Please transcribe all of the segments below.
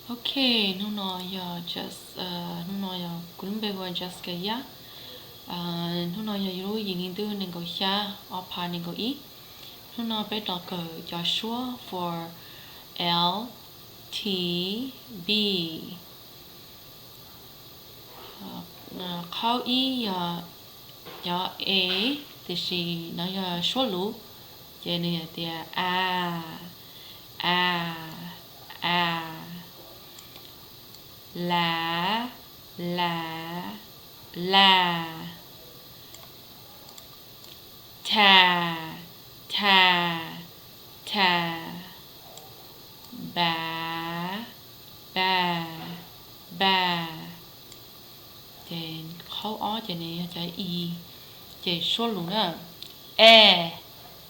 Ok, hnub no yog Jess, hnub no yog kuv lub npe hu ua Jessica Yaj. Hnub no yog yus lub yim hli ntuj nees nkaum xya, ob phav nees nkaum ib. Hnub no peb los kawm cov suab for L, T, B. Qhov ib yog cov A, tiam sis no yog suab luv, ces nws yog tias a, a, a, la, la, la, tha, tha, tha, ba, ba, ba. Ces qhov ob ces nws yog cov i, ces suab luv na. E,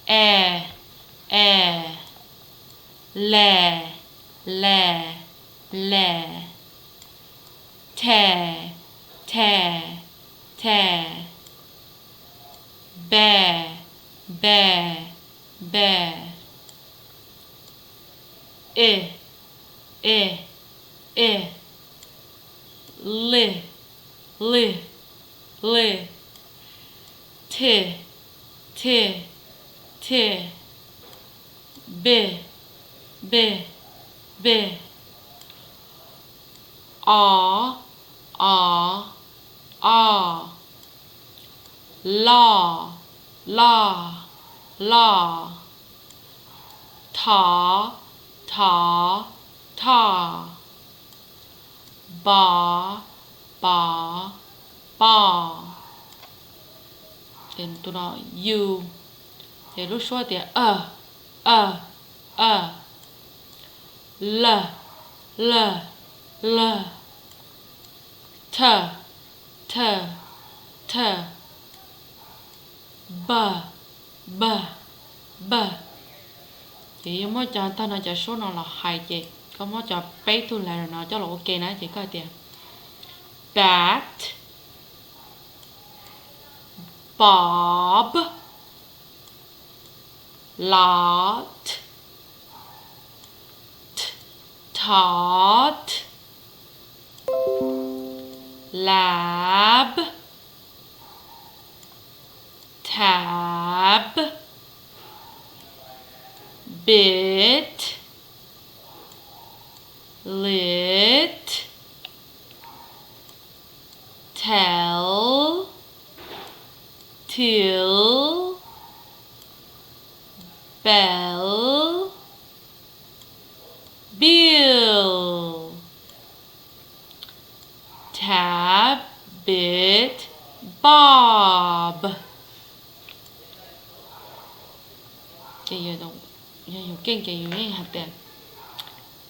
e, e, le, le, le, the, the, the, be, be, be, e, e, e, li, li, li, thi, thi, thi, be, be, be, o, o, o, lo, lo, lo, tho, tho, tho, bo, bo, bo. Ces tus no u, ces lub suab tias a, a, a, la, la, la, tha, tha, tha, ba, ba, ba. Ces yuav muab cov tag no cov suab no los hais ces koj muab cov peb tug letter no coj los ua ke na ces koj hais tias bat, bob, lot, t, tot, lab, tab, bit, lit, tell, till, bell, bill, tab, bit, bob. Ces yog yus keej ces yus yeej hais tias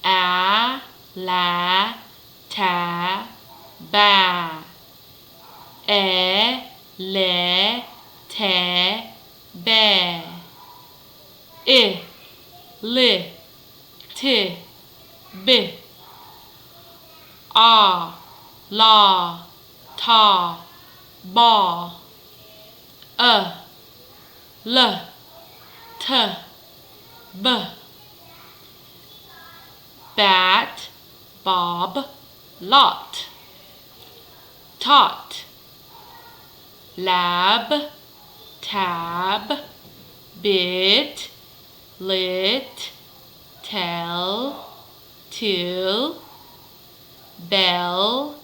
a, la, tha, ba, e, le, the, be, i, li, thi, bi, o, lo, tho, bo, a, la, tha, ba, bat, bob, lot, tot, lab, tab, bit, lit, tell, till, bell,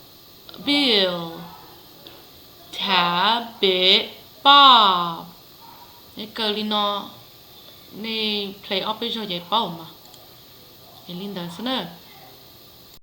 bill, tab, bit, bob. Nyob kawg li no, nej play ob peb zaug ces paub mas. Es li ntawd xwb na.